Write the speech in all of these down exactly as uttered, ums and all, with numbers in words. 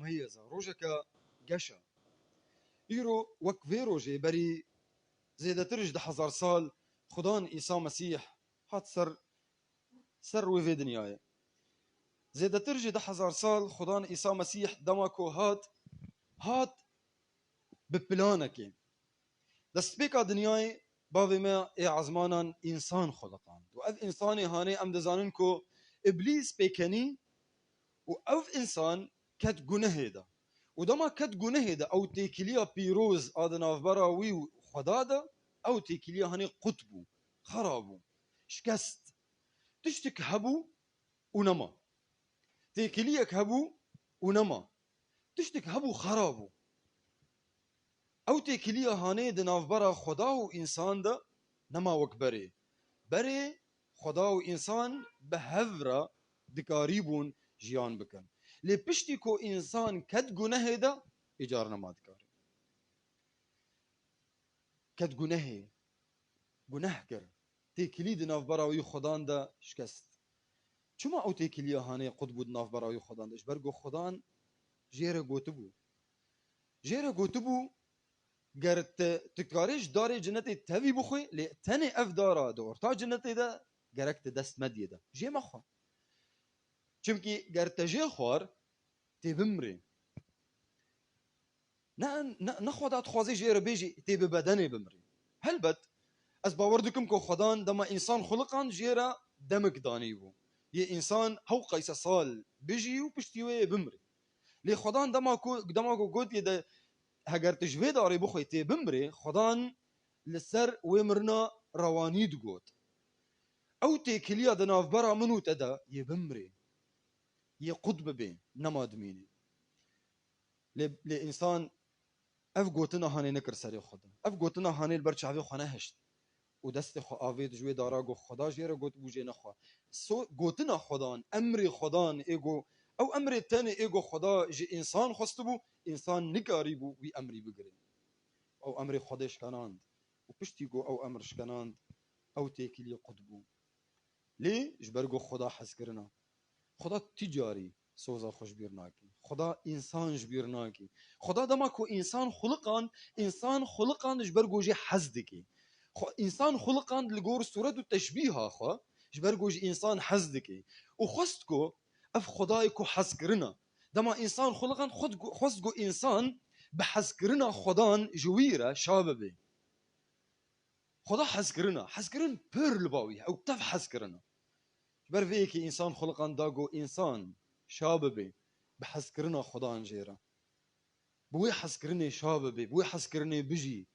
heyeza, rojeke geş e. Îro wek vê rojê berî zêdetir ji du hezar sal Xudan Îsa Mesîh hat ser, ser rûyê vê dinyayê. Zêdetir ji du hezar sal Xudan Îsa Mesîh dema ku hat, hat bi planekê. Destpêka dinyayê bavê me ê ezmanan însan xuliqand. Û ev însanê hanê em dizanin ku Îblîs pêkenî û ev însan ket gunehê de. Û dema ket gunehê de ew têkiliya pîroz a di navbera wî û Xweda de, ew têkiliya hanê qut bû, xera bû, şikest. Tiştik hebû û nema. Têkiliyek hebû û nema. Tiştik hebû xera bû. Ew têkiliya hanê di navbera Xweda û însan de nema wek berê. Berê Xweda û însan bi hev re dikarîbûn jiyan bikin. Lê piştî ku însan ket gunehê de, îcar nema dikarî. Ket gunehê, guneh kir. Têkilî di navbera wî Xudan de şikest. Çima ew têkiliya hanê qut bû di navbera wî Xudan de? Ji ber ku Xudan jê re gotibû. Jê re gotibû, ger te, tu dikarî ji darê cinetê tevî bixwî, lê tenê ev dara di orta cinetê de gerek te dest mediyê de. Jê mexwe. Çimkî ger te jê xwar, tê bimrê. Ne, ne, ne Xweda dixwaze jê re bêjî tê bi bedenê bimrê. Helbet, ez bawer dikim ku Xwedan dema însan xuliqand jê re demik danîbû. Yê însan hewqeyse sal bijî û piştî wê yê bimrê. Lê Xwedan dema ku, dema ku gotiye de heger tu ji vê darê bixwê tê bimrê, Xwedan li ser wê mirina rewanî digot. Ew têkiliya di navbera min û te de yê bimrê. Yê qut bibê, nema dimînê. Lê, lê însan ev gotina hanê nekir serê xwe de. Ev gotina hanê li ber çavê xwe nehişt. Û destê xwe avêt ji wê dara ku Xweda jê re gotibû jê nexwe. So, gotina Xwedan, emrê Xwedan ê ku, ew emrê tenê ê ku Xweda ji însan xwestibû, însan nikarîbû wî emrî bigire. Ew emrê Xwedê şikenand. Û piştî ku ew emr şikenand, ew têkilî qut bû. Lê ji ber ku Xweda hezkirina. Xweda ti carî soza xwe ji bîr nake. Xweda însan ji bîr nake. Xweda dema ku însan xuliqand, însan xuliqand ji ber ku jê hez dike. Xwe-, însan xuliqand li gor sûret û teşbîha xwe, ji ber ku ji însan hez dike. Û xwest ku ev Xwedayê ku hezkirina. Dema însan xuliqand, xwed-, xwest ku însan bi hezkirina Xwedan ji wî re şa bibe. Xweda hezkirina. Hezkirin pir li ba wî ye. Ew tev hezkirina. Ji ber vê yekê însan xuliqan da ku însan şa bibe, bi hezkirina Xwedan jê re. Bi wê hezkirinê şa bibe, bi wê hezkirinê bijî.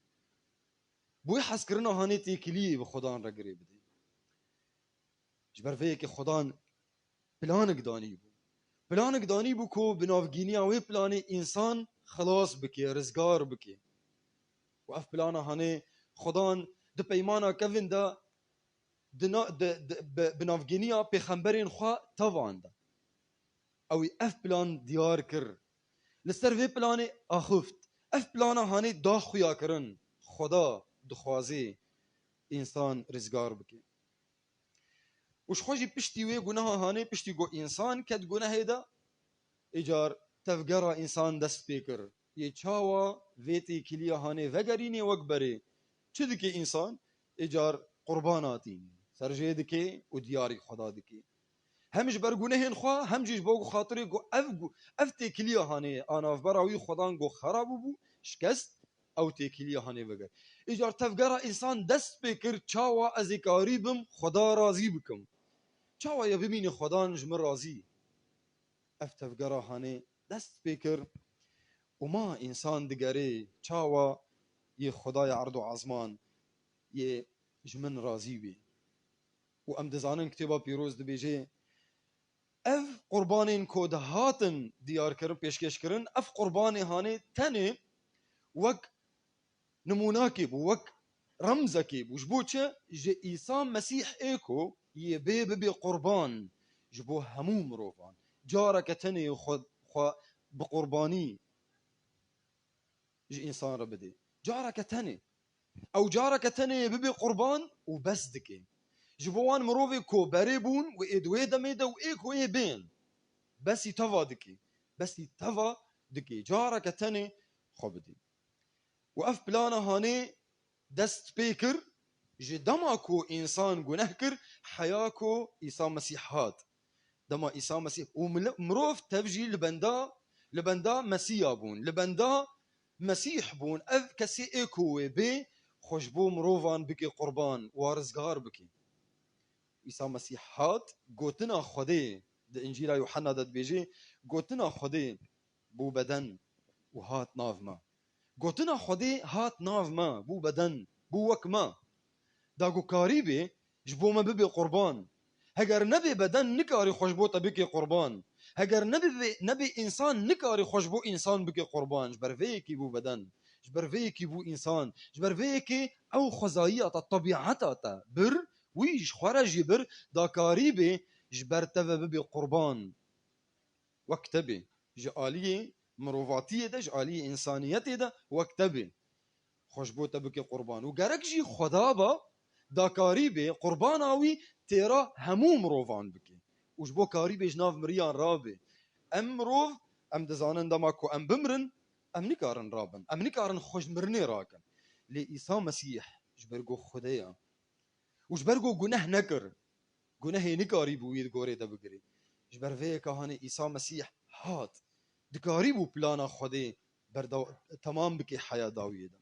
Bi wê hezkirina hanê têkiliyê bi Xwedan re girê bide. Ji ber vê yekê Xwedan planek danîbû. Planek danîbû ku bi navgîniya wê planê însan xilas bike, rizgar bike. Û ev plana hanê Xwedan di peymana kevin de di na-, di, di, bi, bi navgîniya pêxemberên xwe tevan de. Ew ê ev plan diyar kir. Li ser vê planê axift. Ev plana hanê da xuya kirin. Xweda dixwaze însan rizgar bike. Û ji xwe jî piştî wê guneha hanê, piştî ku însan ket gunehê de, îcar tevgera însan dest pê kir. Yê çawa vê têkiliya hanê vegerînê wek berê? Çi dike însan? Îcar qurban atîn. Ser jê dike û diyarî Xweda dike. Hem ji ber gunehên xwe, hem jî ji bo ku xatirê ku ev gu-, ev têkiliya hanê a navbera wî Xwedan ku xera bûbû, şikest, ew têkiliya hanê veger. Îcar tevgera însan dest pê kir, çawa ez ê karî bim, Xweda razî bikim. Çawa ye bimîne Xwedan ji min razî? Ev tevgera hanê dest pê kir û ma însan digerê, çawa yê Xwedaya erd û ezman yê ji min razî bî. Û em dizanin Kitêba Pîroz dibêje, ev qurbanên ku dihatin diyarkirin, pêşkêşkirin, ev qurbanê hanê tenê wek nimûnakê bû, wek remzekê bû. Ji bo çi? Ji Îsa Mesîh ê ku yê bê bibê qurban ji bo hemû mirovan. Careke tenê xwe, xwe bi qurbanî ji însan re bidê. Careke tenê. Ew careke tenê bibê qurban û bes dike. Ji bo wan mirovê ku berê bûn û ê di wê demê de û ê ku ê bên. Besî teva dike. Besî teva dikê. Careke tenê xwe bidê. Û ev plana hanê dest pê kir, ji dema ku însan guneh kir, heya ku Îsa Mesîh hat. Dema Îsa Mesîh û mil-, mirov tev jî li benda, li benda Mesîya bûn, li benda Mesîh bûn. Ev kesê ê ku wê bê, xwe ji bo mirovan bike qurban, wa rizgar bike. Îsa Mesîh hat, gotina Xwedê, di Încîla Yuhanna de dibêje, gotina Xwedê bû beden û hat nav me. Gotina Xwedê hat nav me, bû beden, bû wek me. Da ku karîbê ji bo me bibe qurban. Heger nebê beden, nikarî xwe ji bo te bike qurban. Heger nebê, nebê însan, nikarî xwe ji bo însan bike qurban. Ji ber vê yekê bû beden. Ji ber vê yekê bû însan. Ji ber vê yekê ew xwezayiya te, tebîeta te bir, wî ji xwe re jî bir, da karîbê ji ber te ve bibe qurban. Wek te bê. Ji aliyê mirovatiyê de, ji aliyê însaniyetê de wek te bê. Xwe ji bo te bike qurban. Û gerek jî Xweda ba, da karîbê qurbana wî têra hemû mirovan bike. Û ji bo karîbê ji nav miriyan rabe. Em mirov, em dizanin dema ku em bimirin, em nikarin rabin. Em nikarin xwe ji mirinê rakin. Lê Îsa Mesîh ji ber ku Xwedê ye. Û ji ber ku guneh nekir, gunehê nikarîbû wî di gorê de bigirê. Ji ber vê yeka hanê Îsa Mesîh hat, dikarîbû plana Xwedê berdaw-, temam bike heya dawiyê de.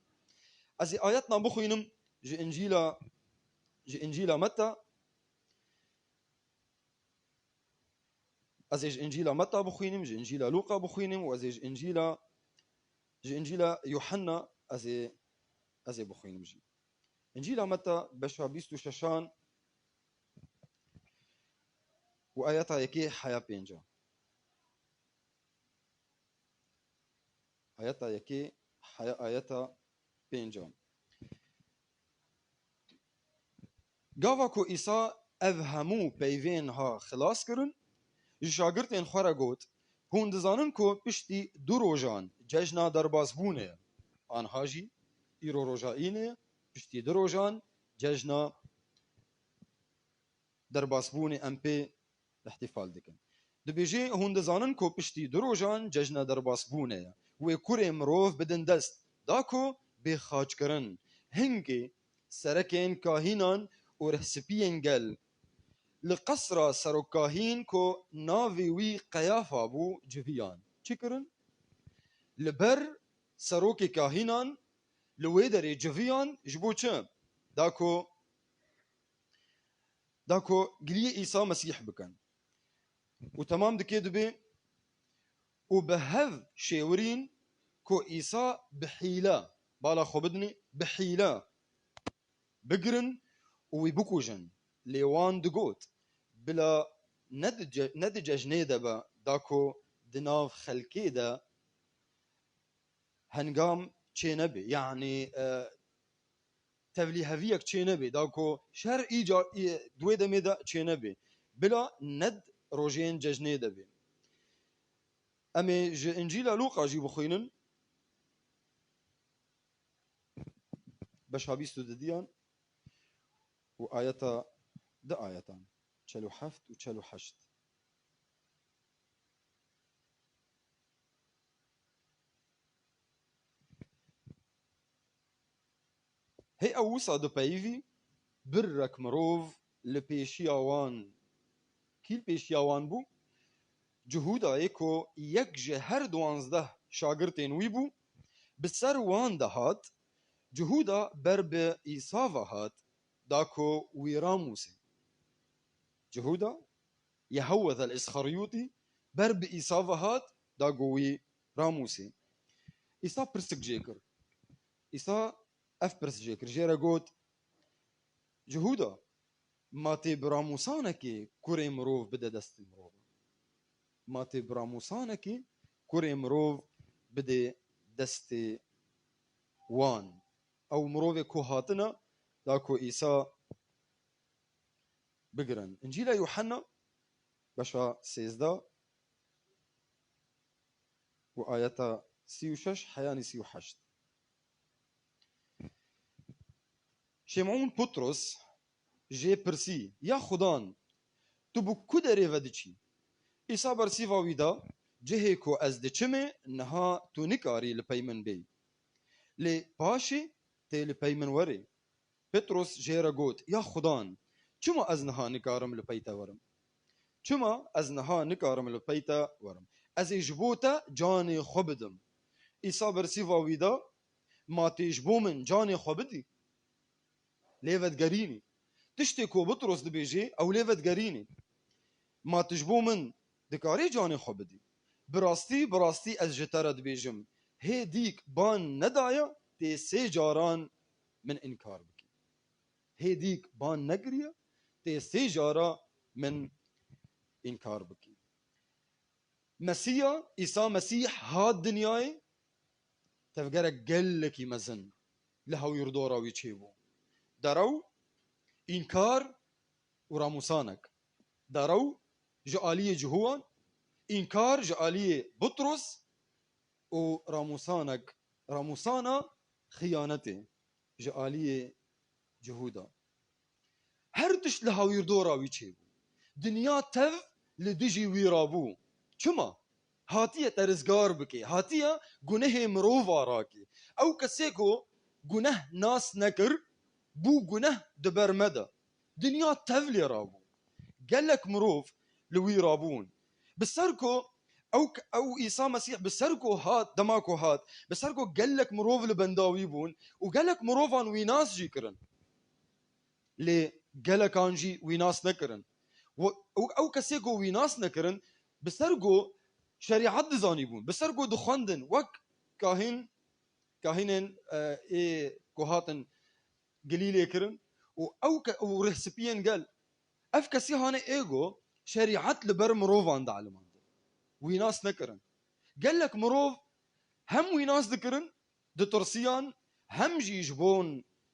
Ez ê ayetna bixwînim ji Încîla, ji Încîla Meta, ez ê ji Încîla Meta bixwînim, ji Încîla Lûqa bixwînim û ez ê ji Încîla, ji Încîla Yuhanna ez ê, ez ê bixwînim jî. Încîla Meta beşa bîst û şeşan û ayeta yekê heya pêncan. Ayeta yekê heya ayeta pêncan. Gava ku Îsa ev hemû peyvên ha xilas kirin, ji şagirtên xwe re got, Hûn dizanin ku piştî du rojan cejna derbasbûnê ye. Anha jî îro roja înê ye, piştî du rojan cejna derbasbûnê em pê îhtîfal dikin. Dibêje, Hûn dizanin ku piştî du rojan cejna derbasbûnê ye. Wê kurê mirov bidin dest, da ku bê xaçkirin. Hingê serekên kahînan û rihspiyên gel li qesra serokkahîn ku navê wî Qeyafa bû, civiyan. Çi kirin? Li ber serokê kahînan li wê derê civiyan, ji bo çi? Da ku, da ku giliyê Îsa Mesîh bikin. Û temam dike dibê, û bi hev şêwirîn ku Îsa bi hîle, bala xwe bidinê, bi hîle bigirin û wî bikujin. Lê wan digot, Bila ne di ce-, ne di cejnê de be, da ku di nav xelkê de hengam çênebe. Yanî, e, tevlîheviyek çênebe. Da ku şer îca, î, di wê demê de çênebe. Bila ne di rojên cejnê de be. Em ê ji Încîla Lûqa jî bixwînin. Beşa bîst û didiyan û ayeta, di ayetan, çel û heft û çel û heşt. Hê ew wisa dipeyivî, birrek mirov li pêşiya wan, kî li pêşiya wan bû? Cihûdayê ku yek ji her duwazdeh şagirtên wî bû, bi ser wan de hat, Cihûda ber bi Îsa ve hat, da ku wî ramûsê. Cihûda, Yehewweza el-Îsxeryûtî, ber bi Îsa ve hat, da ku wî ramûsê. Îsa pirsik jê kir. Îsa ev pirs jê kir. Jê re got, Cihûda, ma tê biramûsanekê kurê mirov bide destê mirovan? Ma tê biramûsanekê kurê mirov bide destê wan? Ew mirovê ku hatine, da ku Îsa bigirin. Încîla Yuhanna, beşa sêzdeh û ayeta sî û şeş heyanî sî û heşt. Şêmûn Putros jê pirsî, Ya Xudan, tu bi ku derê ve diçî? Îsa bersîva wî da, Cihê ku ez diçimê, niha tu nikarî li pey min bêyî. Lê paşê tê li pey min werê. Petros jê re got, Ya Xudan, çima ez niha nikarim li pey te werim? Çima ez niha nikarim li pey te werim? Ez ê ji bo te canê xwe bidim. Îsa bersîva wî da, Ma tê ji bo min canê xwe bidî? Lê vedigerînî. Tiştê ku Petros dibêjê, ew lê vedigerînî. Ma tu ji bo min dikarî canê xwe bidî? Bi rastî, bi rastî ez ji te re dibêjim, hê dîk ban nedaye, tê sê caran min înkar bikî. Hê dîk ban nekiriye, tê sê cara min înkar bikî. Mesîya, Îsa Mesîh hat dinyayê, tevgerek gelekî mezin li hewîrdora wî çêbû. Derew, înkar û ramûsanek. Derew ji aliyê cihuwan, înkar ji aliyê Butros û ramûsanek, ramûsana xiyanetê ji aliyê cihû de. Her tişt li hewîrdora wî çêbû. Dinya tev li dijî wî rabû. Çima? Hatiye te rizgar bike, hatiye gunehê mirova rake. Ew kesê ku guneh nas nekir, bû guneh di ber me de. Dinya tev lê rabû. Gelek mirov li wî rabûn. Bi ser ku ew, ew Îsa Mesîh bi ser ku hat, dema ku hat, bi ser ku gelek mirov li benda wî bûn û gelek mirovan wî nas jî kirin. Lê gelekan jî wî nas nekirin. Û, û ew kesê ku wî nas nekirin, bi ser ku şerîet dizanîbûn, bi ser ku dixwendin, wek kahîn, kahînên, e, ê ku hatin Gilîlê kirin û ew ke-, û rihsipiyên gel. Ev kesî hanê ê ku şerîet li ber mirovan dielimandiye. Wî nas nekirin. Gelek mirov hem wî nas dikirin, ditirsiyan, hem jî ji bo,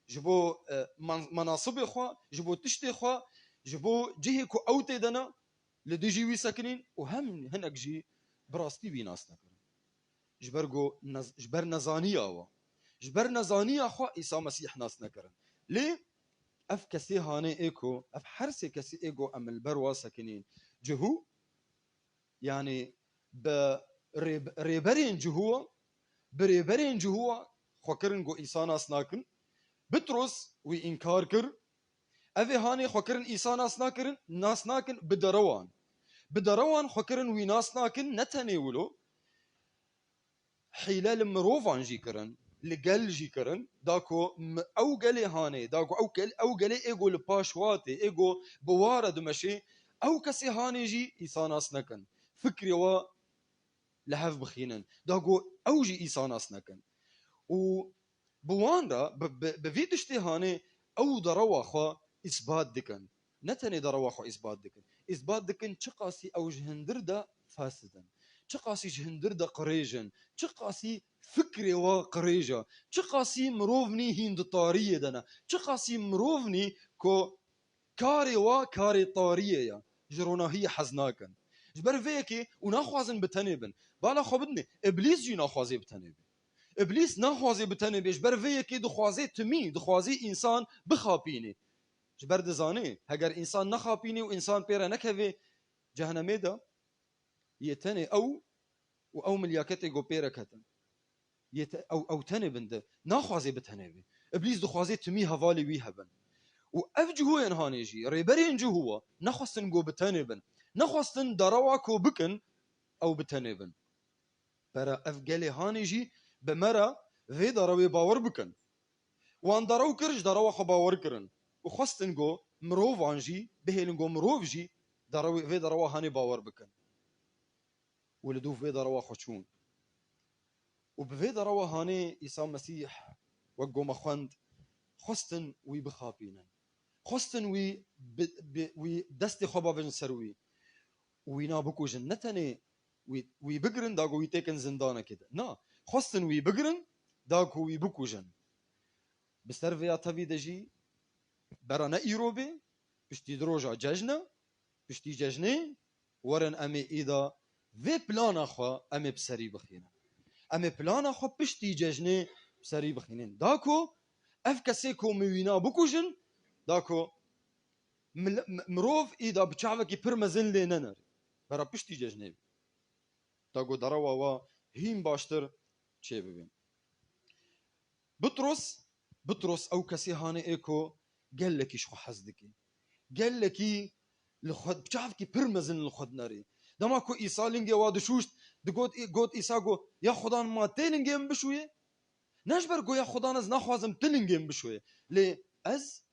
ji bo, e, man-, menasibê xwe, ji bo tiştê xwe, ji bo cihê ku ew tê de ne, li dijî wî sekinîn û hem hinek jî bi rastî wî nas nekirin. Ji ber ku nez-, ji ber nezaniya we. Ji ber nezaniya xwe Îsa Mesîh nas nekirin. Lê ev kesê hanê ê ku, ev her sê kesê ê ku em li ber wa sekinîn. Cihû, yanî bi rê-, rêberên cihû, bi rêberên cihû xwe kirin ku Îsa nas nakin. Bitros wî înkar kir. Evê hanê xwe kirin Îsa nas nakirin, nas nakin bi derewan. Bi derewan xwe kirin wî nas nakin, ne tenê wilo. Hîle li mirovan jî kirin, li gel jî kirin, da ku mi-, ew gelê hanê, da ku ew gel-, ew gelê ê ku li paş wa tê, ê ku bi wa re dimeşê, ew kesê hanê jî Îsa nas nekin. Fikrê wa li hev bixînin. Da ku ew jî Îsa nas nekin. Û bi wan re, bi, bi, bi vî tiştê hanê ew derewa xwe îsbat dikin. Ne tenê derewa xwe îsbat dikin. Îsbat dikin çiqasî ew ji hindir de fesid in. Çiqasî ji hindir de qirêj in. Çiqasî fikrê wa qirêj e. Çiqasî mirov nî hîn di tariyê de ne. Çiqasî mirov nî ku karê wa karê tariyê ye. Ji ronahiyê hez nakin. Ji ber vê yekê û naxwazin bi tenê bin. Bala xwe bidinê. Îblîs jî naxwazê bi tenê bê. Îblîs naxwazê bi tenê bê. Ji ber vê yekê dixwazê timî, dixwazê însan bixapînê. Ji ber dizanê, heger însan nexapînê û însan pê re nekevê cehennemê de, yê tenê ew û ew milyaketê ku pê re ketin. Yê te-, ew, ew tenê bin de. Naxwazê bi tenê bê. Îblîs dixwazê timî hevalê wî hebin. Û ev cihûyên hanê jî, rêberên cihû wa, nexwestin ku bi tenê bin. Nexwestin derewa ku bikin, ew bi tenê bin. Pera ev gelê hanê jî bi me re vê derewê bawer bikin. Wan derew kir, ji derewa xwe bawer kirin. Û xwestin ku mirovan jî, bihêlin ku mirov jî derewê, vê derewa hanê bawer bikin. Û li dûv vê derewa xwe çûn. Û bi vê derewa hanê Îsa Mesîh, wek ku me xwend, xwestin wî bixapînin. Xwestin wî bi, bi, wî destê xwe bavêjin ser wî. Û wîna bikujin. Ne tenê wî, wî bigirin, da ku wî têkin zindanekê de. Na, xwestin wî bigirin, da ku wî bikujin. Bi ser vêya tevî de jî bera ne îro bê, piştî di roja cejn e, piştî cejnê werin em ê îda vê plana xwe em ê bi serî bixînin. Em ê plana xwe piştî cejnê bi serî bixînin. Da ku ev kesê ku min wîna bikujin, da ku mil-, mi-, mirov îda bi çavekî pir mezin lê nenerê. Bera piştî cejnê bê. ta ku derewa wa hîn baştir çêbibe. Butros, Butros ew kesê hanê ê ku gelekî ji xwe hez dike. Gelekî li xwe, bi çavkî pir mezin li xwe dinerê. Dema ku Îsa lingê wa dişûşt, digot, got Îsa ku, "Ya Xudan, ma tê lingê min bişûyê?" Ne ji ber ku ya Xudan ez naxwazim tu lingê min bişûyê. Lê ez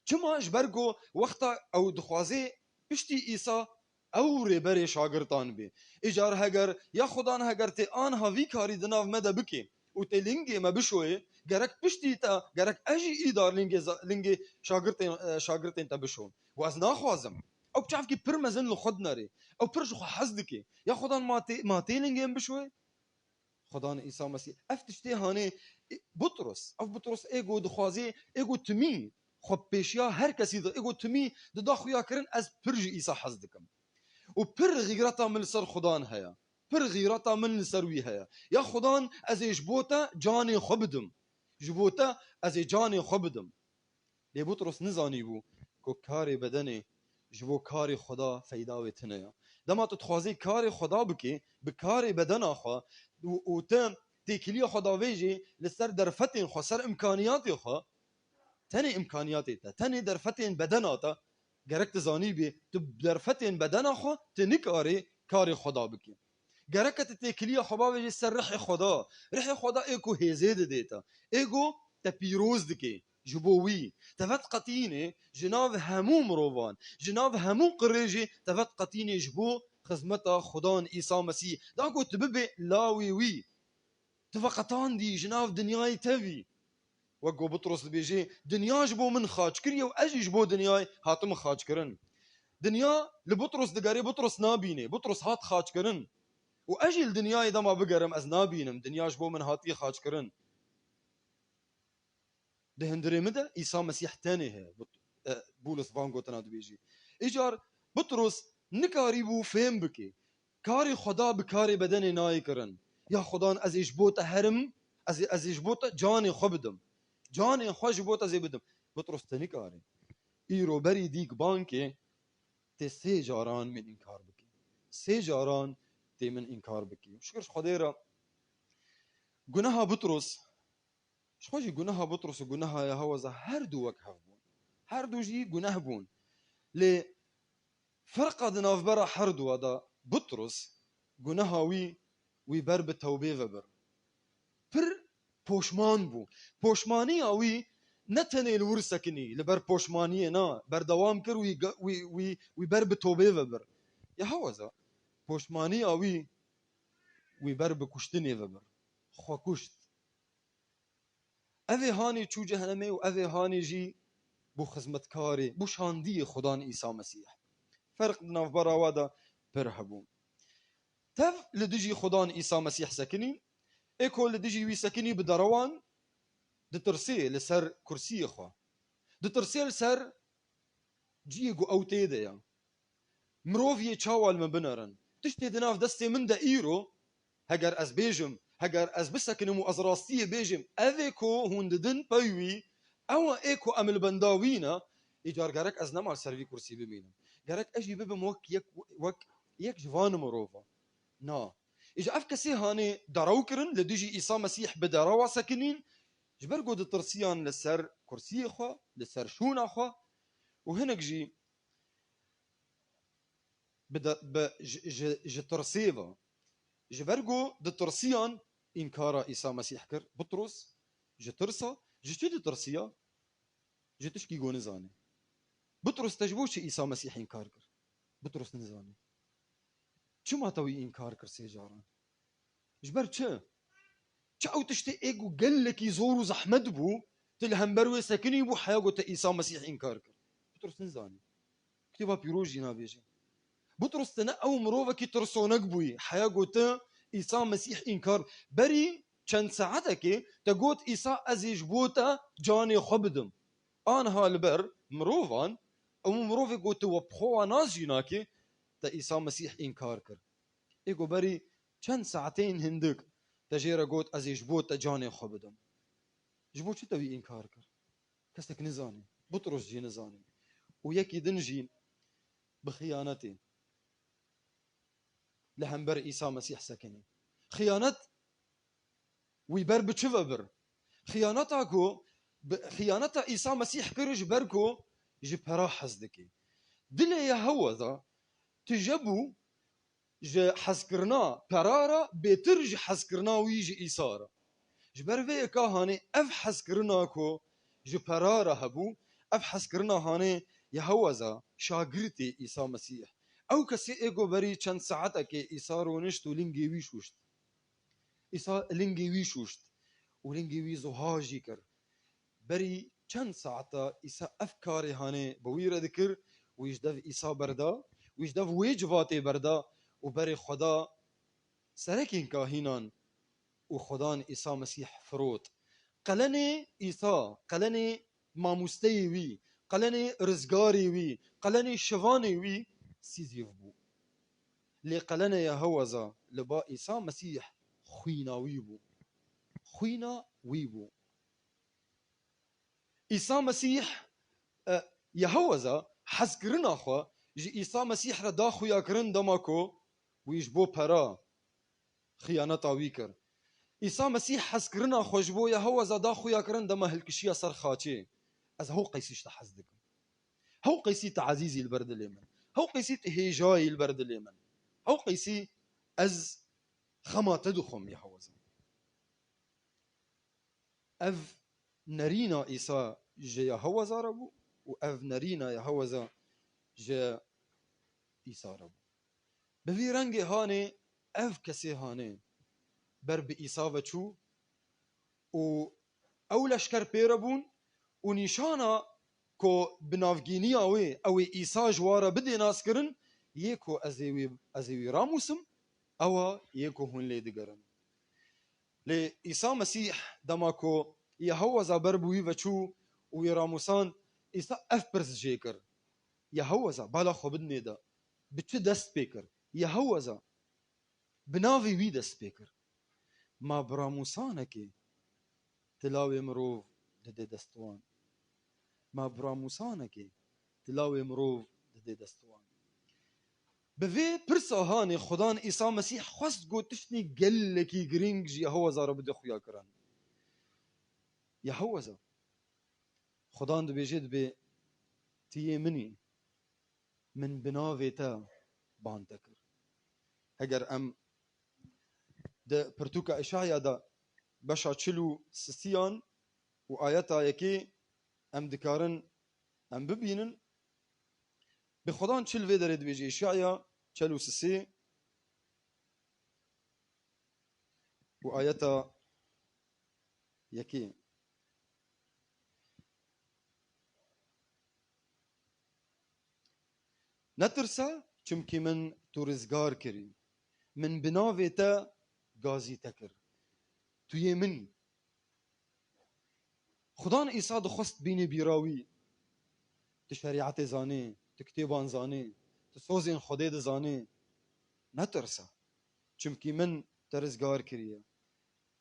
çima? Ji ber ku wexta ew dixwazê piştî Îsa ew rêberê şagirtan bê. Îcar heger ya Xudan heger tê anha vî karî di nav me de bikê û tê lingê me bişoyê, gerek piştî te, gerek ez jî îdar lingê za-, lingê şagirtên, e, şagirtên te bişom. Û ez naxwazim. Ew çavkî pir mezin li xwe dinerê. Ew pir ji xwe hez dike. Ya Xudan ma tê, ma tê lingê min bişoyê? Xudan Îsa Mesîh. Ev tiştê hanê, e, Butros. Ev Butros ê ku dixwazê, ê ku timî xwe pêşiya her kesî de, ê ku timî dida xuya kirin, ez pir ji Îsa hez dikim. Û pir xîreta min li ser Xudan heye. Pir xîreta min li ser wî heye. Ya Xudan, ez ê ji bo te canê xwe bidim. Ji bo te ez ê canê xwe bidim. Lê Butros nizanîbû ku karê bedenê ji bo karê Xweda feyda wê tune ye. Dema tu dixwazî karê Xweda bikî, bi karê bedena xwe û, û tu têkiliya xwe davêjî li ser derfetên xwe, ser imkaniyatê xwe, tenê imkaniyatê te, tenê derfetên bedena te, gerek tu zanîbî, tu bi derfetên bedena xwe, tu nikarî karê Xweda bikî. Gereke tu têkiliya xwe bavêjî ser rihê Xweda. Rihê Xweda ê ku hêzê didê te. Ê ku te pîroz dike ji bo wî. Te vediqetînê ji nav hemû mirovan, ji nav hemû qirêjê te vediqetînê ji bo xizmeta Xudan Îsa Mesîh. Da ku tu bibê lawê wî. Tu veqetandî ji nav dinyayê tevî. Wek ku Butros dibêjê, dinya ji bo min xaç kiriye û ez jî ji bo dinyayê hatime xaçkirin. Dinya li Butros digerê, Butros nabînê. Butros hat xaçkirin. Û ez jî li dinyayê dema bigerim, ez nabînim. Dinya ji bo min hatiye xaçkirin. Di hundirê min de Îsa Mesîh tenê heye. But-, e, Bûlos van gotina dibêjî. Îcar Butros nikarîbû fêm bike. Karê Xweda bi karê bedenê nayê kirin. Ya Xudan, ez ê ji bo te herim, ez ê, ez ê ji bo te canê xwe bidim. Canê xwe ji bo te ez ê bidim. Butros, te nikarî. Îro berî dîk bankê tê sê caran min înkar bikî. Sê caran tê min înkar bikî. Şikir ji Xwedê re guneha Butros, ji xwe jî guneha Butros û guneha Yeheweza her du wek hev bûn. Her du jî guneh bûn. Lê ferqa di navbera her duwa de, Butros guneha wî, wî ber bi tewbê ve bir. Pir poşman bû. Poşmaniya wî ne tenê li wir sekinî, li ber poşmaniyê na, berdewam kir, wî ga-, wî, wî, wî ber bi tobê ve bir. Yeheweza poşmaniya wî, wî ber bi kuştinê ve bir. Xwe kuşt. Ev ê hanê çû cehenemê û ev ê hanê jî bû xizmetkarê, bû şandiyê Xudan Îsa Mesîh. Ferq di navbera wa de pir hebû. Tev li dijî Xudan Îsa Mesîh sekinî, ê ku li dijî wî sekinî bi derewan ditirsê li ser kursiyê xwe. Ditirsê li ser ciyê ku ew tê de ye. Mirov yê çawa li min binerin? Tiştê di nav destê min de îro, heger ez bêjim, heger ez bisekinim û ez rastiyê bêjim, ev ê ku hûn didin pey wî, ew ê ku em li benda wî ne, îcar gerek ez nema li ser vî kursî bimînim. Gerek ez jî bibim wek yek, wek yek ji van mirovan. Na. Îcar ev kesê hanê derew kirin, li dijî Îsa Mesîh bi derewa sekinîn, ji ber ku ditirsiyan li ser kursiyê xwe, li ser şûna xwe û hinek jî bi de, bi, ji, ji, ji tirsê ve. Ji ber ku ditirsiyan înkara Îsa Mesîh kir, Butros ji tirsa, ji çi ditirsiya? Ji tişkî ku nizanê. Butros te ji bo çi Îsa Mesîh înkar kir? Butros nizanê. Çima te wî înkar kir sê caran? Ji ber çi? Çi ew tiştê ê ku gelekî zor û zehmet bû, tu li hember wê sekinî bû, heya ku te Îsa Mesîh înkar kir? Butros nizanî. Kitêba Pîroz jî nabêje. Butros, te ne ew mirovekî tirsonek bûyî, heya ku te Îsa Mesîh înkar. Berî çend saetekê te got, Îsa, ez ê ji bo te canê xwe bidim. Anha li ber mirovan, ew mirovê ku tu we bi xwe wa nas jî nakî, te Îsa Mesîh înkar kir. Ê ku berî çend saetên hindik te jê re got, ez ê ji bo te canê xwe bidim. Ji bo çi te wî înkar kir? Kesek nizanî. Butros jî nizanî. Û yekî din jî bi xiyanetê. li hember Îsa Mesîh sekinî. Xiyanet wî ber bi çi ve bir? Xiyaneta ku, bi, xiyaneta Îsa Mesîh kir ji ber ku ji pera hez dike. Dilê Yehowa da tije bû ji hezkirina pera re bêtir ji hezkirina wî ji Îsa re. Ji ber vê yeka hanê ev hezkirina ku ji pera re hebû, ev hezkirina hanê Yehowa za şagirtê Îsa Mesîh. Ew kesê ê ku berî çend saetekê Îsa rûnişt û lingê wî şûşt. Îsa lingê wî şûşt û lingê wî zuha jî kir. Berî çend saeta Îsa ev karê hanê bi wî re dikir, wî ji dev Îsa berda, wî ji dev wê civatê berda û berê xwe da serekên kahînan û Xudan Îsa Mesîh firot. Qelenê Îsa, qelenê mamosteyê wî, qelenê rizgarê wî, qelenê şivanê wî sîzîv bû. Lê qelenê Yehowa za li ba Îsa Mesîh xwîna wî bû. Xwîna wî bû. Îsa Mesîh, e, Yehowa za hezkirina xwe ji Îsa Mesîh re da xuyakirin dema ku wî ji bo pera xiyaneta wî kir. Îsa Mesîh hezkirina xwe ji bo Yehowa za da xuyakirin dema hilkişiya ser xaçê. Ez hew qeysî ji te hez dikim. Hew qeysî tu ezîzî li ber dilê min. Hew qeysî tu hêjayî li ber dilê min. Hew qeysî ez xema te dixwim Yehowa za. Ev nerîna Îsa ji Yehowa za re bû û ev nerîna Yehowa za ji Îsa re bû. Bi vî rengê hanê ev kesê hanê ber bi Îsa ve çû û ew leşker pê re bûn û nîşana ku bi navgîniya wê ew ê Îsa ji wa re bidê naskirin, yê ku ez ê wî, ez ê wî ramûsim, ew a yê ku hûn lê digerin. Lê Îsa Mesîh dema ku Yehowa za ber bi wî ve çû û wî ramûsand, Îsa ev pirs jê kir. Yehowa za bala xwe bidinê de bi çi dest pê kir? Yehowa za bi navê wî dest pê kir. Ma bi ramûsanekê tu lawê mirov didê dest wan? Ma bi ramûsanekê tu lawê mirov didê dest wan? Bi vê pirsa hanê Xudan Îsa Mesîh xwest got tiştê gelekî girîng ji Yehowa za re bide xuya kirin. Yehowa za. Xudan dibêje dibê, tu yê min î, min bi navê te ban te kir. Heger em di pirtûka Îşaya de beşa çil û sisiyan û ayeta yekê em dikarin em bibînin, bi Xudan çil vê derê dibêje, Îşaya çel û sisê û ayeta yekê. Netirse, çimkî min tu rizgar kirî. Min bi navê te gazî te kir. Tu yê min î. Xudan Îsa dixwest bînê bîra wî. Tu şerîetê zanî, tu kitêban zanî, tu sozên Xwedê dizanî. Netirse. Çimkî min te rizgar kiriye.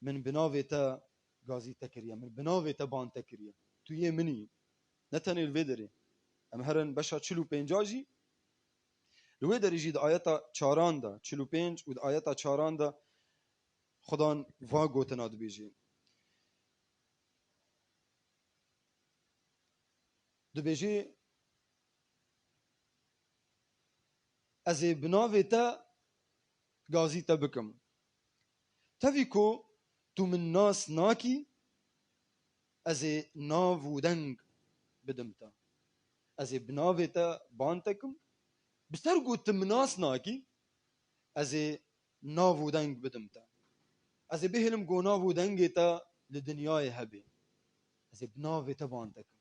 Min bi navê te gazî te kiriye. Min bi navê te ban te kiriye. Tu yê min î. Ne tenê li vê derê. Em herin beşa çil û pênca jî. Li wê derê jî di ayeta çaran de, çil û pênc û di ayeta çaran de Xudan va gotina dibêje. Dibêje, ez ê bi navê te gazî te bikim. Tevî ku tu min nas nakî, ez ê nav û deng bidim te. Ez ê bi navê te ban te kim. Bi ser ku tu min nas nakî, ez ê nav û deng bidim te. Ez ê bihêlim ku nav û dengê te li dinyayê hebe. Ez ê bi navê te ban te kim.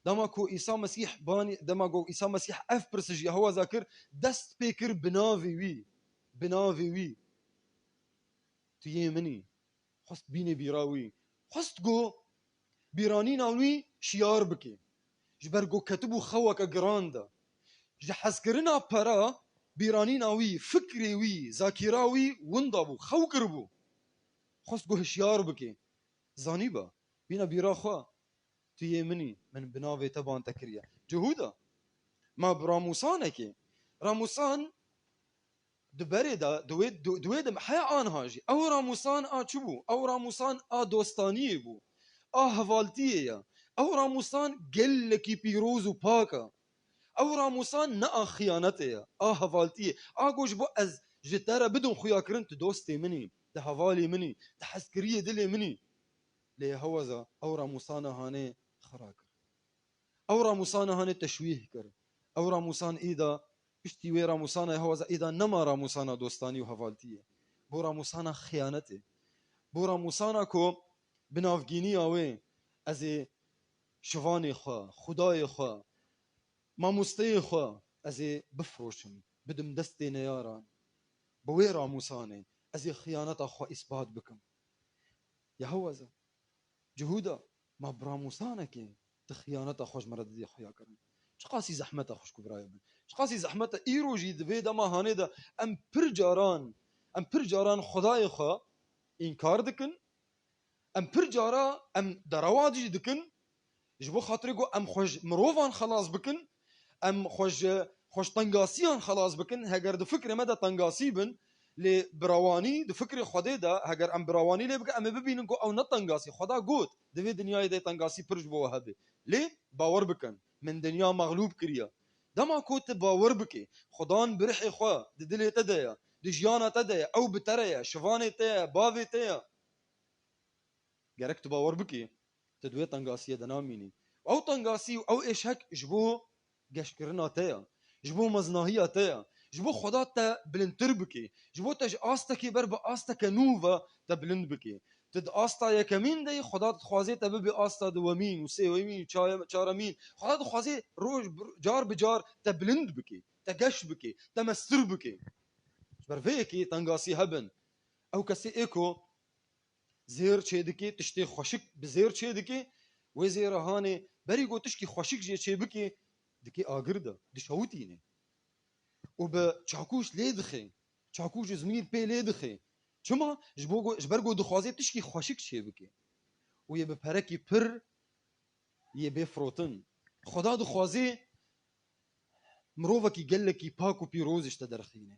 Dema ku Îsa Mesîh banî, dema ku Îsa Mesîh ev pirs ji Yehowa za kir, dest pê kir bi navê wî. Bi navê wî. Tu yê min î. Xwest bînê bîra wî. Xwest ku bîranîna wî şiyar bike. Ji ber ku ketibû xeweke giran de. Ji hezkirina pera bîranîna wî, fikrê wî, zakîra wî winda bû, xew kiribû. Xwest ku hişyar bike. Zanîba, bîna bîra xwe. Tu yê min î, min bi navê te ban te kiriye. Cihûda, ma bi ramûsanekê. Ramûsan di berê de, di wê, di, di wê de heya anha jî. Ew ramûsan a çi bû? Ew ramûsan a dostaniyê bû. A hevaltiyê ye. Ew ramûsan gelekî pîroz û pak e. Ew ramûsan ne a xiyanetê ye, a hevaltiyê. A got ji bo ez ji te re bidim xuyakirin, tu dostê min î, tu hevalê min î, tu hezkiriyê dilê min î. Lê heweza ew ramûsana hanê xira kir. Ew ramûsana hanê teşwîh kir. Ew ramûsan îda, piştî wê ramûsana heweza îda nema ramûsana dostanî û hevaltiyê. Bo ramûsana xiyanetê. Bo ramûsana ku bi navgîniya wê ez ê şivanê xwe, xudayê xwe, mamosteyê xwe ez ê bifroşim, bidim destê neyaran. Bi wê ramûsanê ez ê xiyaneta xwe îspat bikim. Ya heweza, Cihûda, ma bi ramûsanekê tu xiyaneta xwe ji me re didî xuya kirin. Çiqasî zehmet e xwişk û birayê min. Çiqasî zehmet e îro jî di vê dema hanê de em pir caran, em pir caran xwedayê xwe înkar dikin. Em pir cara em derewa jî dikin, ji bo xatirê ku em xwe ji mirovan xelas bikin, em xwe ji, xwe ji tengasiyan xelas bikin. Heger di fikrê me de tengasî bin, lê birawanî di fikrê Xwedê de, heger em birawanî lê bikin, em ê bibînin ku ew ne tengasî. Xweda got, di vê dinyayê de tengasî pir ji bo we hebe. Lê bawer bikin, min dinya mexlûb kiriye. Dema ku tu bawer bikî, Xudan bi rihê xwe di dilê te de ye, di jiyana te de ye, ew bi te re ye, şivanê te ye, bavê te ye. Gerek tu bawer bikî, tu di wê tengasiyê de namînî. Ew tengasî û ew êşek ji bo geşkirina te ye, ji bo meznahiya te ye, ji bo Xweda te bilindtir bikê, ji bo te ji astekê ber bi asteke nû ve te bilind bikê. Tu di asta yekemîn de yî, Xweda dixwazê te bibê asta duwemîn û sêwemîn û çaye-, çaremîn. Xweda dixwazê roj bi, car bi car te bilind bikê, te geş bikê, te mestir bikê. Ji ber vê yekê tengasî hebin. Ew kesê ê ku zêr çêdikê, tiştê xweşik bi zêr çêdikê, wê zêra hanê berî ku tişkî xweşik jê çêbikê, dikê agir de, dişewitînê. Û bi çakûş lê dixê, çakûş û zimîr pê lê dixê. Çima? Ji bo ku, ji ber ku dixwazê tişkî xweşik çêbikê. Û yê bi perekî pir yê bê firotin. Xweda dixwazê mirovekî gelekî pak û pîroz ji te derxîne.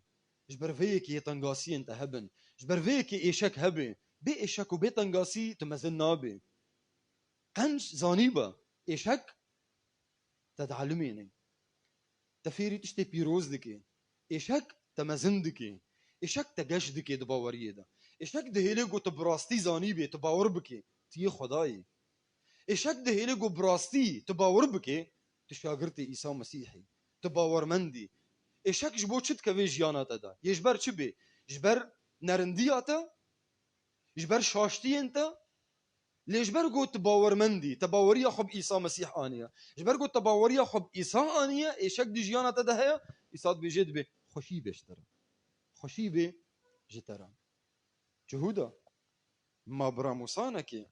Ji ber vê yekê yê tengasiyên te hebin. Ji ber vê yekê êşek hebe. Bê êşek û bê tengasî tu mezin nabê. Qenc zanî be. Êşek te dielimêne. Te fêrî tiştê pîroz dike. Êşek te mezin dike. Êşek te geş dike di baweriyê de. Êşek dihêle ku tu bi rastî zanî bê, tu bawer bike. Tu yê Xwedayê. Êşek dihêle ku bi rastî tu bawer bike, tu şagirtê Îsa Mesîhî, tu bawermendî. Êşek ji bo çi dikeve jiyana te de? Yê ji ber çi bê? Ji ber nerindiya te? Ji ber şaştiyên te? Lê ji ber ku tu bawermendî, te baweriya xwe bi Îsa Mesîh aniye. Ji ber ku te baweriya xwe bi Îsa aniye, êşek di jiyana te de heye, Îsa dibêje dibê xweşî bê ji te re. Xweşî bê ji te re. Cihûda, ma bi ramûsanekê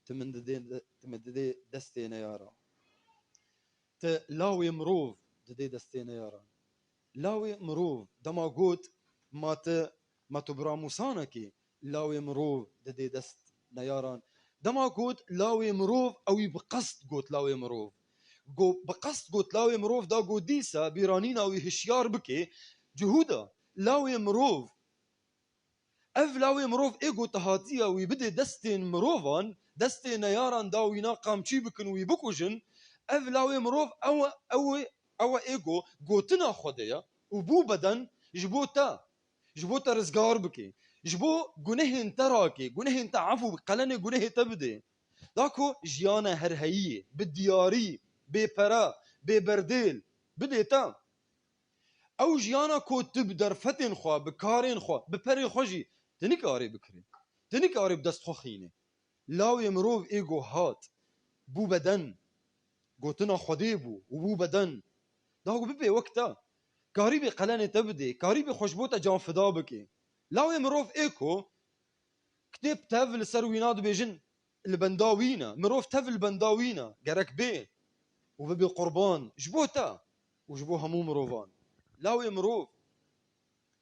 tu min didê, tu min didê destê neyaran. Tu lawê mirov didê destê neyaran. Lawê mirov dema got, ma tu, ma tu bi ramûsanekê lawê mirov didê dest neyaran. Dema got lawê mirov, ewî bi qest got lawê mirov. Go-, bi qest got lawê mirov da got dîsa bîranîna wî hişyar bike. Cihûda, lawê mirov Ev lawê mirov ê ku te hatiye wî bidê destên mirovan, destê neyaran da wîna qamçî bikin wî bikujin, ev lawê mirov ew e, ew e, ew e ê ku gotina Xwedê ye û bû beden ji bo te, ji bo te rizgar bike, ji bo gunehên te rake, gunehên te efû bike, qelenê gunehê te bidê. Da ku jiyana herheyiyê, bi diyarî, bêpere, bêberdêl bidê te. Ew jiyana ku tu bi derfetên xwe, bi karên xwe, bi perê xwe jî tu nikarî bikirî. Tu nikarî bi dest xwe xînî. Lawê mirov ê ku hat, bû beden. Gotina Xwedê bû û bû beden. Da ku bibê wek te. Karîbê qelenê te bidê, karîbê xwe ji bo te canfida bikê. Lawê mirov ê ku kitêb tev li ser wîna dibêjin, li benda wî ne. Mirov tev li benda wî ne. Gerek bê û bibê qurban ji bo te û ji bo hemû mirovan. Lawê mirov,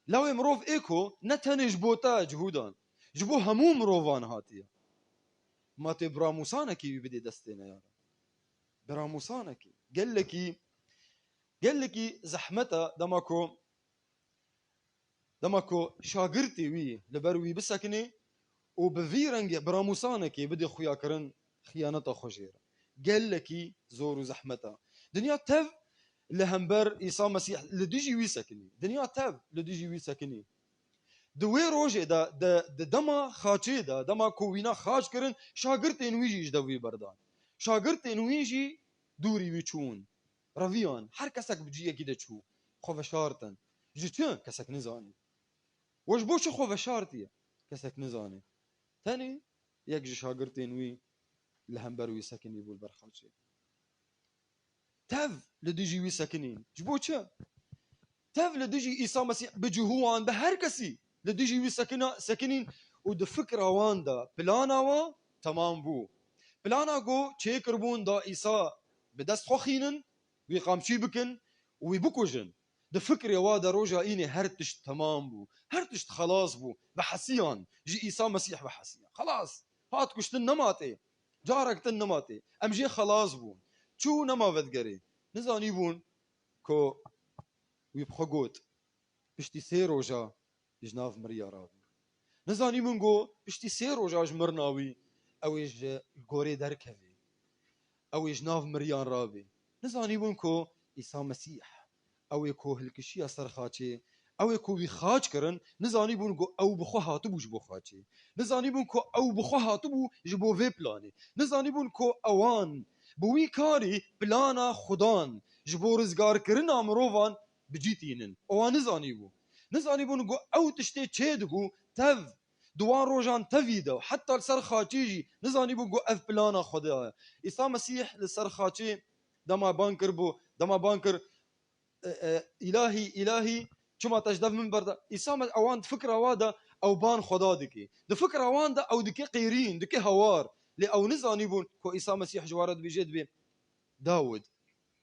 lawê mirov ê ku ne tenê ji bo te cihûdan, ji bo hemû mirovan hatiye. Ma tê biramûsanekî wî bidê destê neyaran. Biramûsanekî. Gelekî, gelekî zehmet e dema ku Dema ku şagirtê wî li ber wî bisekinê û bi vî rengê biramûsanekê bidê xuyakirin, xiyaneta xwe jê re. Gelekî zor û zehmet e. Dinya tev li hember Îsa Mesîh li dijî wî sekinî. Dinya tev li dijî wî sekinî. Di wê rojê de, di, di dema xaçê de, dema ku wîna xaç kirin, şagirtên wî jî ji dev wî berdan. Şagirtên wî jî dûrî wî çûn. Reviyan, her kesek bi ciyekî de çû. Xwe veşartin. Ji çi? Kesek nizanî. We ji bo çi xwe veşartiye? Kesek nizanî. Tenê yek ji şagirtên wî li hember wî sekinî bû li ber xaçê. Tev li dijî wî sekinîn. Ji bo çi? Tev li dijî Îsa Mesîh bi cihû wan, bi her kesî li dijî wî sekina-, sekinîn û di fikra wan de plana wan temam bû. Plana ku çêkiribûn da Îsa bi dest xwe xînin, wî qamçî bikin û wî bikujin. Di fikrê wa de roja înê her tişt temam bû. Her tişt xelas bû. Bihesiyan. Ji Îsa Mesîh bihesiyan. Xelas. Hat kuştin nema tê. Carek din nema tê. Em jê xelas bûn. Çû nema vedigerê. Nizanîbûn ku wî bi xwe got, piştî sê roja ji nav miriya rabî. Nizanîbûn ku piştî sê roja ji mirina wî ew ê ji gorê derkevê. Ew ê ji nav miriyan rabî. Nizanîbûn ku Îsa Mesîh, ew ê ku hilkişiya ser xaçê, ew ê ku wî xaç kirin, nizanîbûn ku ew bi xwe hatibû ji bo xaçê. Nizanîbûn ku ew bi xwe hatibû ji bo vê planê. Nizanîbûn ku ewan bi wî karî plana Xudan ji bo rizgarkirina mirovan bi cî tînin. Ewan nizanîbû. Nizanîbûn ku ew tiştê çêdibû tev, di wan rojan tevî de, heta li ser xaçê jî nizanîbûn ku ev plana Xwedê ye. Îsa Mesîh li ser xaçê dema ban kir bû, dema ban kir, e, e, "Îlahî, Îlahî, çima te ji dev min berda?" Îsa Me-, ewan di fikra wa de ew ban Xweda dike. Di fikra wan de ew dike qêrîn, dike hawar. Lê ew nizanîbûn ku Îsa Mesîh ji wan re dibêje, dibê, "Dawid,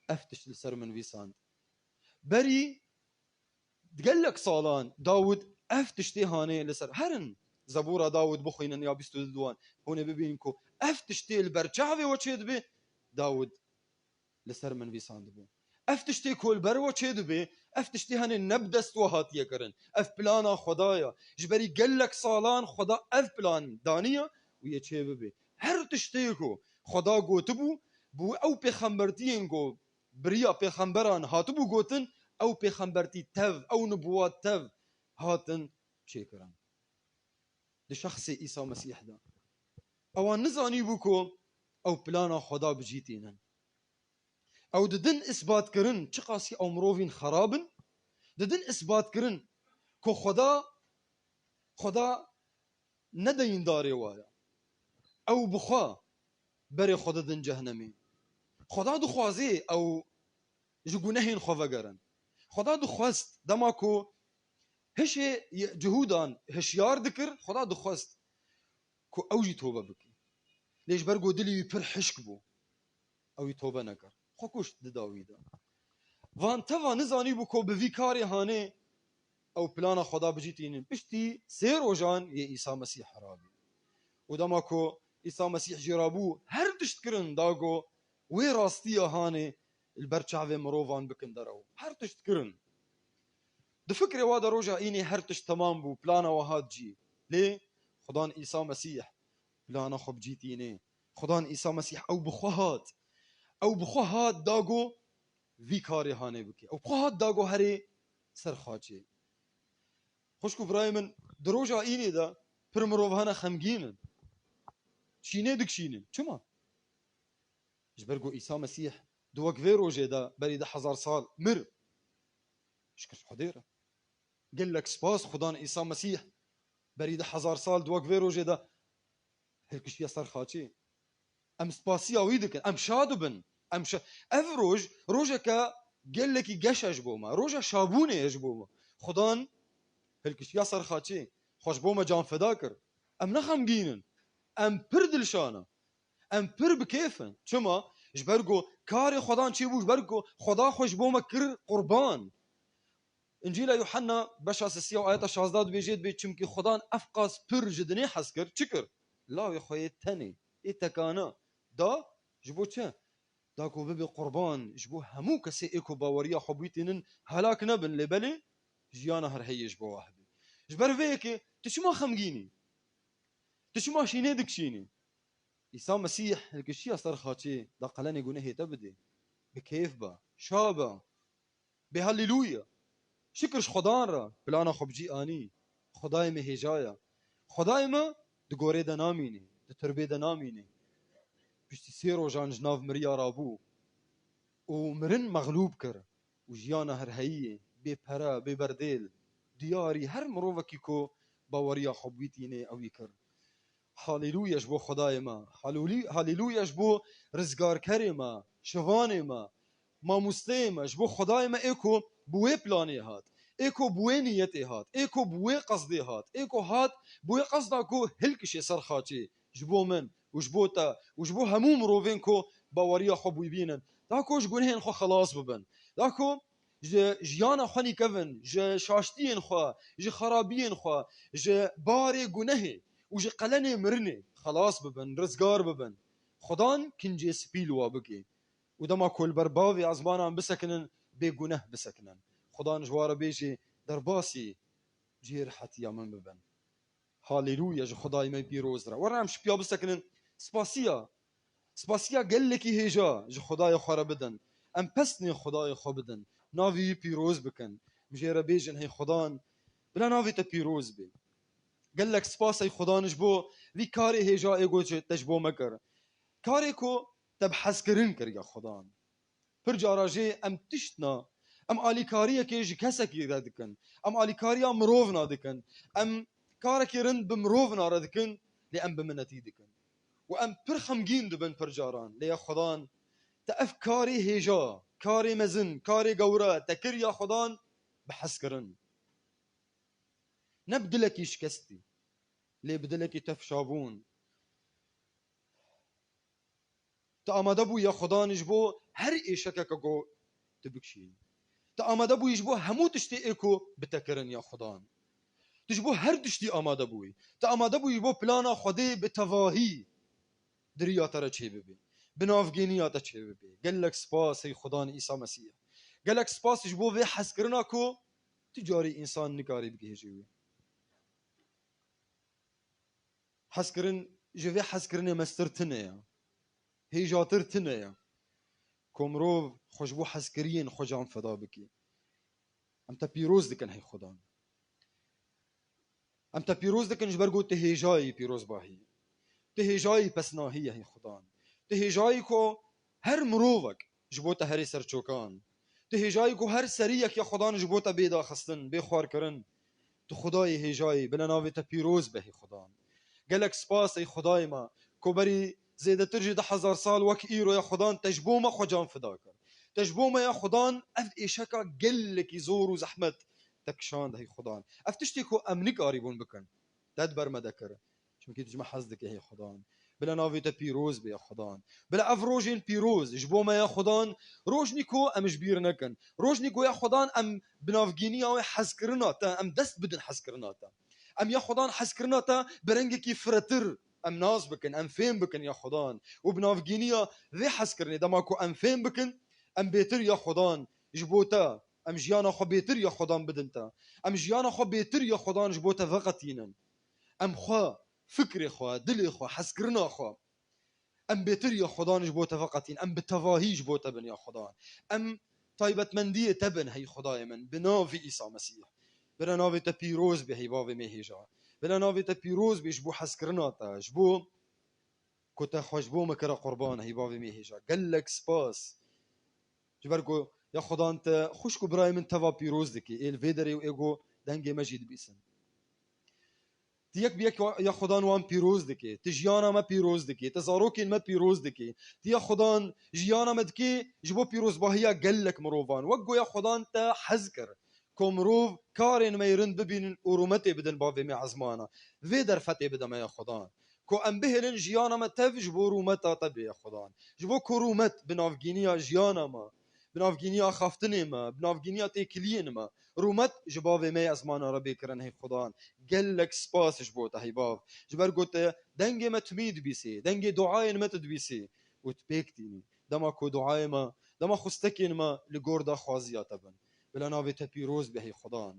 ev tişt li ser min vîsand." Berî gelek salan Dawid ev tiştê hanê li ser. Herin Zebûra Dawid bixwînin ya bîst û du wan. Hûn ê bibînin ku ev tiştê li ber çavê we çêdibe, Dawid li ser min vîsandibû. Ev tiştê ku li ber we çêdibe, ev tiştê hene ne bi dest we hatiye kirin. Ev plana Xweda ye. Ji berî gelek salan Xweda ev plan daniye û yê çê bibe. Her tiştê ku Xweda gotibû, bi ew pêxembertiyên ku bi riya pêxemberan hatibû gotin, ew pêxembertî tev, ew nubuwat tev hatin çêkirin. Di şexsê Îsa Mesîh de. Ewan nizanîbû ku ew plana Xweda bi cî tînin. Ew didin isbatkirin, çiqasî ew mirovîn xerab in, didin isbatkirin ku Xweda, Xweda ne deyîndarê wa ye. Ew bi xwe berê xwe didin cehnemê. Xweda dixwazê ew ji gunehên xwe vegerin. Xweda dixwest dema ku hişê Cihûdan hişyar dikir, Xweda dixwest ku ew jî tobe bike. Lê ji ber ku dilê wî pir hişk bû, ew jî tobe nekir. Xwe kuşt, dida wî de. Van teva nizanîbû ku bi vî karê hanê ew plana Xweda bi cî tînin. Piştî sê rojan yê Îsa Mesîh rabî. Û dema ku Îsa Mesîh jê rabû, her tişt kirin da ku wê rastiya hanê li ber çavê mirovan bikin derew. Her tişt kirin. Di fikrê wa de roja înê her tişt temam bû, plana wa hat cî. Lê Xudan Îsa Mesîh plana xwe bi cî tînê. Xudan Îsa Mesîh ew bi xwe hat. Ew bi xwe hat da ku vî karê hanê bike. Ew bi xwe hat da ku herê ser xaçê. Xwişk û birayê min, di roja înê de pir mirov hene xemgîn in. Çînê dikişînin. Çima? Ji ber ku Îsa Mesîh di wek vê rojê de berî du hezar sal mir. Şikir ji Xwedê re. Gelek spas Xudan Îsa Mesîh berî du hezar sal di wek vê rojê de hilkişiye ser xaçê. Em spasiya wî dikin. Em şa dibin. Em şa-, ev roj, rojeke gelekî geş e ji bo me. Roja şabûnê ye ji bo me. Xudan hilkişiya ser xaçê. Xwe ji bo me can feda kir. Em ne xemgîn in. Em pir dilşan in. Em pir bi kêf in. Çima? Ji ber ku karê Xudan çêbû, ji ber ku Xuda xwe ji bo me kir qurban. Încîla Yuhanna beşa sisiya û ayeta şazdeh dibêje, dibê, çimkî Xudan evqas pir ji dinê hez kir, çi kir? Lawê xwe yê tenê, yê tekana da, ji bo çi? Da ku bibe qurban ji bo hemû kesê ê ku baweriya xwe bîtînin, helak nebin, lê belê jiyana her heyê ji bo we hebe. Ji ber vê yekê tu çima xemgîn î? Tu çima şînê dikişînî? Îsa Mesîh hilkiştiya ser xaçê da qelenê gunehê te bidê. Bi kêf be, şa be. Bê hallelûya. Şikir ji Xwedan re, plana xwe bi cî anî. Xwedayê me hêja ye. Xwedayê me di gorê de namîne, di turbê de namîne. Piştî sê rojan ji nav miriya rabû û mirin mexlûb kir û jiyana herheyiyê, bê pere, bê berdêl, diyarî her mirovekî ku baweriya xwe bi wî tînê, ewî kir. Halîlûya ji bo Xwedayê me. Halûlî-, halîlûya ji bo rizgarkerê me, şivanê me, mamosteyê me, ji bo Xwedayê me ê ku bi wê planê hat, ê ku bi wê niyetê hat, ê ku bi wê qesdê hat, ê ku hat bi wê qesda ku hilkişê ser xaçê ji bo min û ji bo te û ji bo hemû mirovên ku baweriya xwe bi wî bînin. Da ku ji gunehên xwe xelas bibin. Da ku ji jiyana xwe nîkevin, ji şaştiyên xwe, ji xerabiyên xwe, ji barê gunehê û ji qelenê mirinê xelas bibin, rizgar bibin. Xudan kincê spî li wa bike. Û dema ku li ber bavê ezmanan bisekinin, bê guneh bisekinin. Xudan ji wa re bêjê, derbasî cihê rihetiya min bibin. Halelûya ji Xwedayê me pîroz re. Were em şipiya bisekinin, spasiya, spasiya gelekî hêja ji Xwedayê xwe re bidin. Em pesnê Xwedayê xwe bidin. Navê wî pîroz bikin. Em jê re bêjin, hey Xudan, bila navê te pîroz be. Gelek spas ey Xudan ji bo vî karê hêja ê ku te ji bo me kir. Karê ku te bi hezkirin kir ya Xudan. Pir cara jê em tişt na, em alîkariyekê ji kesekî re dikin. Em alîkariya mirovna dikin. Em karekî rind bi mirovna re dikin, lê em bi minetî dikin. Û em pir xemgîn dibin pir caran. Lê ya Xudan, te ev karê hêja, karê mezin, karê gewre te kir ya Xudan bi hezkirin. Ne bi dilekî şikestî, lê bi dilekî tefşabûn. Tu amade bû ya Xudan ji bo her êşekeke ku tu bikişînî. Tu amade bûyî ji bo hemû tiştê ê ku bi te kirin ya Xudan. Tu ji bo her tiştî amade bûyî. Tu amade bûyî ji bo plana Xwedê bi tevahî di riya te re çêbibe. Bi navgêniya te çêbibe. Gelek spas ey Xudan Îsa Mesîh. Gelek spas ji bo vê hezkirina ku tu carî însan nikarî bigihêjî wî. Hezkirin, ji vê hezkirinê mestir tune ye. Hêjatir tune ye. Ku mirov xwe ji bo hezkiriyên xwe can feda bike. Em te pîroz dikin hey Xudan. Em te pîroz dikin ji ber ku tu hêjayî pîrozbahî. Tu hêjayî pesnahî ye hey Xudan. Tu hêjayî ku her mirovek ji bo te herê ser çokan. Tu hêjayî ku her seriyek ya Xudan ji bo te bê daxistin, bê xwarkirin. Tu Xwedayê hêjayî, bila navê te pîroz be hey Xudan. Gelek spas ey Xwedayê me, ku berî zêdetir ji du hezar sal wek îro ya Xudan te ji bo me xwe can fida kir. Te ji bo me ya Xudan ev êşeka gelekî zor û zehmet te kişand hey Xudan. Ev tiştê ku em nikarîbûn bikin, te di ber me de kir. Çimkî tu ji me hez dikî hey Xudan. Bila navê te pîroz be ya Xudan. Bila ev rojên pîroz ji bo me ya Xudan, rojnî ku em ji bîr nekin. Rojnî ku ya Xudan em bi navgîniya wê hezkirina te, em dest bidin hezkirina te. Em ya Xudan hezkirina te bi rengekî firetir em nas bikin, em fêm bikin ya Xudan. Û bi navgîniya vê hezkirinê dema ku em fêm bikin, em bêtir ya Xudan ji bo te, em jiyana xwe bêtir ya Xudan bidin te. Em jiyana xwe bêtir ya Xudan ji bo te veqetînin. Em xwe, fikrê xwe, dilê xwe, hezkirina xwe, em bêtir ya Xudan ji bo te veqetîn. Em bi tevahî ji bo te bin ya Xudan. Em taybetmendiyê te bin hey Xwedayê min. Bi navê Îsa Mesîh. Bila navê te pîroz be hey bavê me hêja. Bila navê te pîroz be ji bo hezkirina te, ji bo ku te xwe ji bo me kira qurban hey bavê me hêja. Gelek spas. Ji ber ku ya Xudan te xwişk û birayê min teva pîroz dikî. Ê li vê derê û ê ku dengê me jî dibîsin. Tu yek bi yek ya Xudan wan pîroz dikî. Tu jiyana me pîroz dikî. Tu zarokên me pîroz dikî. Tu ya Xudan jiyana me dikî ji bo pîrozbahiya gelek mirovan. Wek ku ya Xudan te hez kir. Ku mirov karên me yê rind bibînin û rûmetê bidin bavê me ezmana. Vê derfetê bide me ya Xudan. Ku em bihêlin jiyana me tev ji bo rûmeta te bê ya Xudan. Ji bo ku rûmet bi navgîniya jiyana me, bi navgîniya axaftinê me, bi navgîniya têkiliyên me, rûmet ji bavê me ya ezmana re bê kirin hey Xudan. Gelek spas ji bo te hey bav. Ji ber ku te dengê me timî dibîsê, dengê duayên me tu dibîsê û tu pêk tînî. Dema ku duayê me, dema xwistekên me li gor daxwaziya te bin. Bila navê te pîroz be hey Xudan.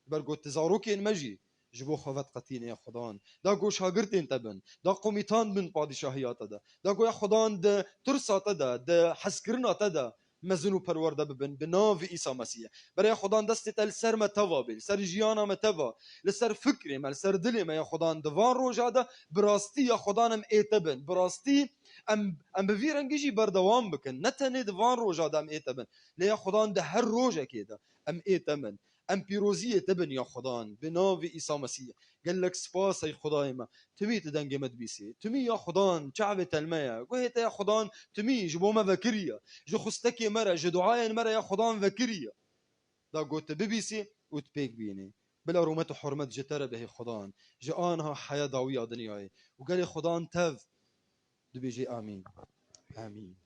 Ji ber ku tu zarokên me jî Ji bo xwe vediqetîne ya Xudan. Da ku şagirtên te bin. Da komîtan bin padîşahiya te de. Da ku ya Xudan di tirsa te de, di hezkirina te de mezin û perwerde bibin bi navê Îsa Mesîhê. Bere ya Xudan destê te li ser me teva bê, li ser jiyana me teva, li ser fikrê me, li ser dilê me ya Xudan di van roja de bi rastî ya Xudan em ê te bin. Bi rastî em, em bi vî rengî jî berdewam bikin. Ne tenê di van roja de em ê te bin. Lê ya Xudan di her rojekê de em ê te bin. Em pîroziyê te bin ya Xudan. Bi navê Îsa Mesîh. Gelek spas ey Xudayê me. Timî tu dengê me dibîsî. Timî ya Xudan çavê te li me ye. Guhê te ya Xudan timî ji bo me vekiriye. Ji xustekê me re, ji duayên me re ya Xudan vekiriye. Da ku tu bibîsî û tu pêk bînî. Bila rûmet û hurmet ji te re bihê Xudan. Ji aniha heya dawiya dinyayê. Û gelê Xudan tev dibêjê amîn. Amîn.